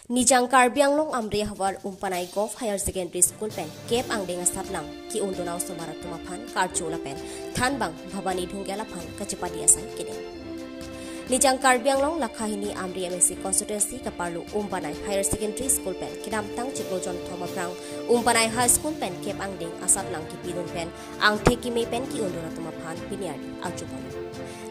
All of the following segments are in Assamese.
Nijang Karbi Anglong Amri Hawar Umpanai Golf Higher Secondary School pen Cape Angdeng Satlang ki undonau somara tumaphan karchola pen thanbang Bhabani Dhungela phan kachipadia sai kideng. Nijang Karbi Anglong Lakhahini Amri MSc Constituency Kaparlu Umpanai Higher Secondary School pen Kidamtang Chiklojon Thomaprang Umpanai High School pen Cape Angdeng Asatlang ki pidun pen Angthe ki me pen ki undona tumaphan piniar arjupon.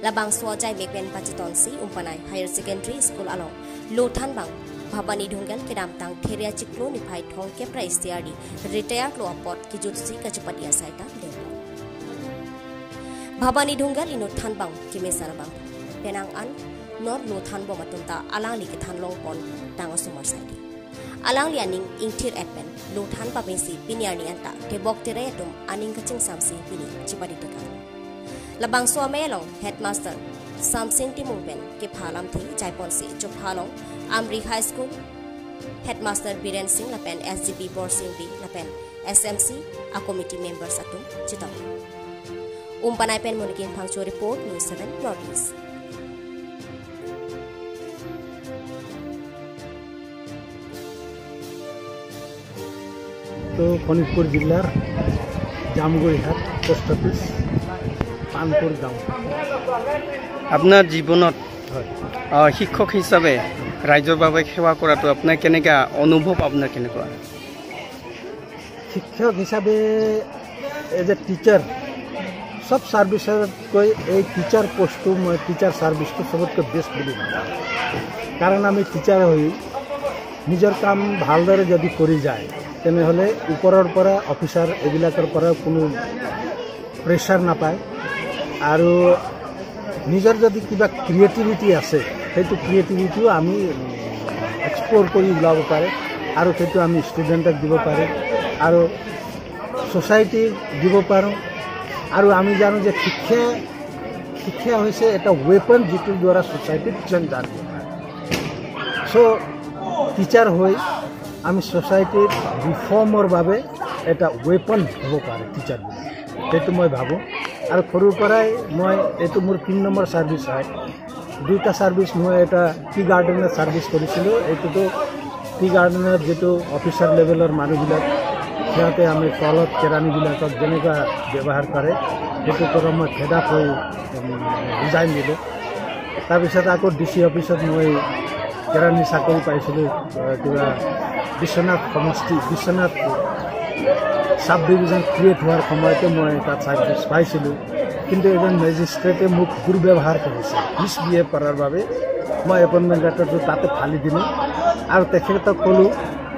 Labang swajai me pen pachiton si Umpanai Higher Secondary School along Lothanbang Bhabani Dhungel Kedamtang Theria Chiklo Niphai Thong Kepra Istiari retired lo apot Kijutsi Kachipadia Saita Dempo Bhabani Dhungel ino Thanbang Kimesarabang Penang an Nor lo Thanbo Matunta Alang li Thanlong pon Tanga Sumar Saidi Alang lianing ingthir epen lo Than papesi piniarni anta tebok tere atum aning kaching samsi pini chipadi teka Labang Swame long headmaster Samsing Timung pen ke phalam thi jaipon si chophalong Amri High School Headmaster Biren Singh lapen SGB Bor Singh B lapen SMC a committee members atum chitong Umpanai pen Monikin Phangcho report News 7 Northeast. তো শোণিতপুৰ জিলাৰ জামগুৰিহাট পোষ্ট অফিচ পানপুৰ গাঁও। আপোনাৰ জীৱনত শিক্ষক হিচাপে ৰাইজৰ বাবে সেৱা কৰাটো আপোনাৰ কেনেকুৱা অনুভৱ, আপোনাৰ কেনেকুৱা? শিক্ষক হিচাপে এজ এ টিচাৰ চব ছাৰ্ভিচতকৈ এই টিচাৰ পষ্টটো, মই টিচাৰ ছাৰ্ভিচটো চবতকৈ বেষ্ট বুলি ভাবোঁ। কাৰণ আমি টিচাৰ হৈ নিজৰ কাম ভালদৰে যদি কৰি যায় তেনেহ'লে ওপৰৰ পৰা অফিচাৰ এইবিলাকৰ পৰা কোনো প্ৰেছাৰ নাপায় আৰু নিজৰ যদি কিবা ক্ৰিয়েটিভিটি আছে সেইটো ক্ৰিয়েটিভিটিও আমি এক্সপ্ল'ৰ কৰি ওলাব পাৰে আৰু সেইটো আমি ষ্টুডেণ্টক দিব পাৰোঁ আৰু ছ'চাইটিক দিব পাৰোঁ। আৰু আমি জানো যে শিক্ষা হৈছে এটা ৱেপন যিটোৰ দ্বাৰা ছ'চাইটিত চেঞ্জ আনিব পাৰে। চ' টিচাৰ হৈ আমি ছ'চাইটিত ৰিফৰ্মৰ বাবে এটা ৱেপন হ'ব পাৰে টিচাৰ বুলি, সেইটো মই ভাবোঁ। আৰু সৰুৰ পৰাই মই এইটো মোৰ 3 নম্বৰ ছাৰ্ভিচ হয়। দুটা ছাৰ্ভিচ মই এটা টি গাৰ্ডেনত ছাৰ্ভিচ কৰিছিলোঁ। এইটোতো টি গাৰ্ডেনত যিটো অফিচাৰ লেভেলৰ মানুহবিলাক সিহঁতে আমি তলত কেৰাণীবিলাকক যেনেকুৱা ব্যৱহাৰ কৰে সেইটো পৰা মই ফেড আপ হৈ ৰিজাইন দিলোঁ। তাৰপিছত আকৌ ডি চি অফিচত মই কেৰাণী চাকৰি পাইছিলোঁ, কিবা বিশ্বনাথ সমষ্টি বিশ্বনাথ চাব ডিভিজন ক্ৰিয়েট হোৱাৰ সময়তে মই তাত ছাৰ্ভিচ পাইছিলোঁ। কিন্তু এজন মেজিষ্ট্ৰেটে মোক দুৰ্ব্যৱহাৰ কৰিছে, মিছবিহেভ কৰাৰ বাবে মই এপইণ্টমেণ্ট লেটাৰটো তাতে ফালি দিলোঁ আৰু তেখেতক ক'লোঁ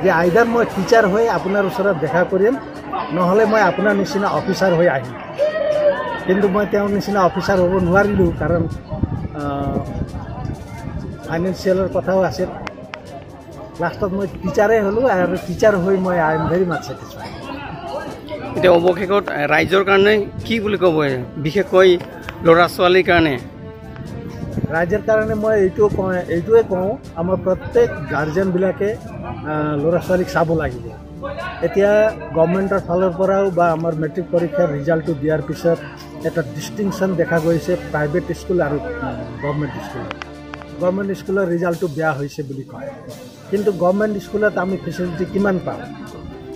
যে আইদাৰ মই টিচাৰ হৈ আপোনাৰ ওচৰত দেখা কৰিম, নহ'লে মই আপোনাৰ নিচিনা অফিচাৰ হৈ আহিম। কিন্তু মই তেওঁৰ নিচিনা অফিচাৰ হ'ব নোৱাৰিলোঁ, কাৰণ ফাইনেন্সিয়েলৰ কথাও আছিল। লাষ্টত মই টিচাৰেই হ'লোঁ আৰু টিচাৰ হৈ মই I am very much satisfied. এতিয়া অৱশেষত ৰাইজৰ কাৰণে কি বুলি ক'ব, বিশেষকৈ ল'ৰা ছোৱালীৰ কাৰণে? ৰাইজৰ কাৰণে মই এইটোৱে কওঁ, আমাৰ প্ৰত্যেক গাৰ্জেনবিলাকে ল'ৰা ছোৱালীক চাব লাগিব। এতিয়া গভৰ্ণমেণ্টৰ ফালৰ পৰাও বা আমাৰ মেট্ৰিক পৰীক্ষাৰ ৰিজাল্টটো দিয়াৰ পিছত এটা ডিষ্টিংশ্যন দেখা গৈছে প্ৰাইভেট স্কুল আৰু গভৰ্ণমেণ্ট স্কুলত। গভৰ্ণমেণ্ট স্কুলৰ ৰিজাল্টটো বেয়া হৈছে বুলি কয়, কিন্তু গভৰ্ণমেণ্ট স্কুলত আমি ফেচিলিটি কিমান পাওঁ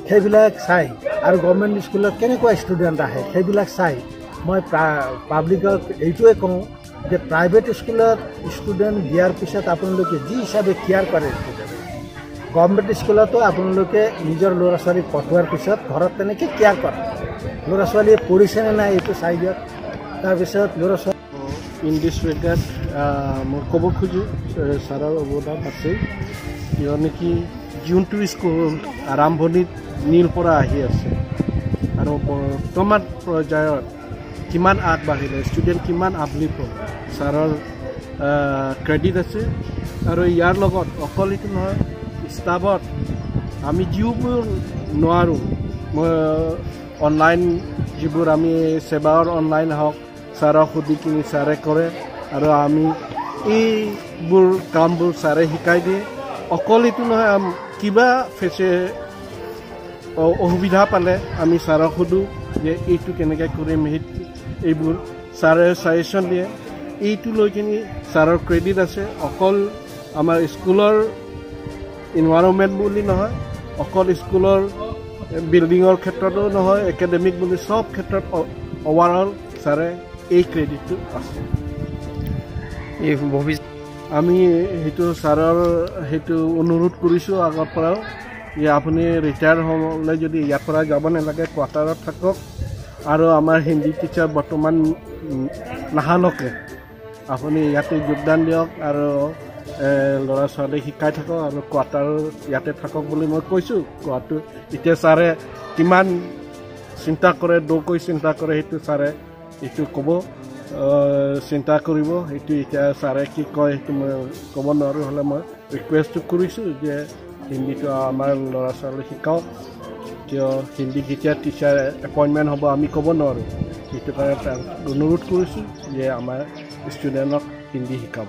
সেইবিলাক চাই আৰু গভৰ্ণমেণ্ট স্কুলত কেনেকুৱা ষ্টুডেণ্ট আহে সেইবিলাক চাই মই পাব্লিকক এইটোৱে কওঁ যে প্ৰাইভেট স্কুলত ষ্টুডেণ্ট দিয়াৰ পিছত আপোনালোকে যি হিচাপে কেয়াৰ কৰে ষ্টুডেণ্ট, গভৰ্ণমেণ্ট স্কুলতো আপোনালোকে নিজৰ ল'ৰা ছোৱালীক পঠোৱাৰ পিছত ঘৰত তেনেকৈ কেয়াৰ কৰে, ল'ৰা ছোৱালীয়ে পঢ়িছেনে নাই এইটো চাই দিয়ক। তাৰপিছত ল'ৰা ছোৱালী ইন this regard মই ক'ব খোজোঁ ছাৰৰ অৱদান আছে, কিয় নেকি যোনটো স্কুল আৰম্ভণিত নীল পৰা আহি আছে আৰু বৰ্তমান পৰ্যায়ত কিমান আগবাঢ়িলে, ষ্টুডেণ্ট কিমান আপলিফ্ট হ'ল, ছাৰৰ ক্ৰেডিট আছে। আৰু ইয়াৰ লগত অকল এইটো নহয়, ষ্টাফত আমি যিবোৰ নোৱাৰোঁ, মই অনলাইন যিবোৰ আমি সেৱাৰ অনলাইন হওক ছাৰক সুধি কিনি ছাৰে কৰে আৰু আমি এইবোৰ কামবোৰ ছাৰে শিকাই দিয়ে। অকল এইটো নহয়, কিবা ফেচে অসুবিধা পালে আমি ছাৰক সোধোঁ যে এইটো কেনেকৈ কৰিম, এইবোৰ ছাৰে ছাজেশ্যন দিয়ে। এইটো লৈ কিনি ছাৰৰ ক্ৰেডিট আছে। অকল আমাৰ স্কুলৰ ইনভাইৰনমেণ্ট বুলি নহয়, অকল স্কুলৰ বিল্ডিঙৰ ক্ষেত্ৰতো নহয়, একাডেমিক বুলি চব ক্ষেত্ৰত অভাৰঅল ছাৰে এই ক্ৰেডিটটো আছে। এই ভৱিষ্যত আমি সেইটো ছাৰৰ সেইটো অনুৰোধ কৰিছোঁ আগৰ পৰাও যে আপুনি ৰিটায়াৰ হ'লে যদি ইয়াৰ পৰা যাব নালাগে, কোৱাৰ্টাৰত থাকক। আৰু আমাৰ হিন্দী টিচাৰ বৰ্তমান নাহালৈকে আপুনি ইয়াতে যোগদান দিয়ক আৰু ল'ৰা ছোৱালীক শিকাই থাকক আৰু কোৱাৰ্টাৰ ইয়াতে থাকক বুলি মই কৈছোঁ। কোৱাটো এতিয়া ছাৰে কিমান চিন্তা কৰে, দকৈ চিন্তা কৰে, সেইটো ছাৰে এইটো ক'ব, চিন্তা কৰিব। সেইটো এতিয়া ছাৰে কি কয় সেইটো মই ক'ব নোৱাৰোঁ, হ'লে মই ৰিকুৱেষ্টটো কৰিছোঁ যে হিন্দীটো আমাৰ ল'ৰা ছোৱালীক শিকাওক। কিয় হিন্দী কেতিয়া টিচাৰ এপইণ্টমেণ্ট হ'ব আমি ক'ব নোৱাৰোঁ, সেইটো কাৰণে তাক অনুৰোধ কৰিছোঁ যে আমাৰ ষ্টুডেণ্টক হিন্দী শিকাব।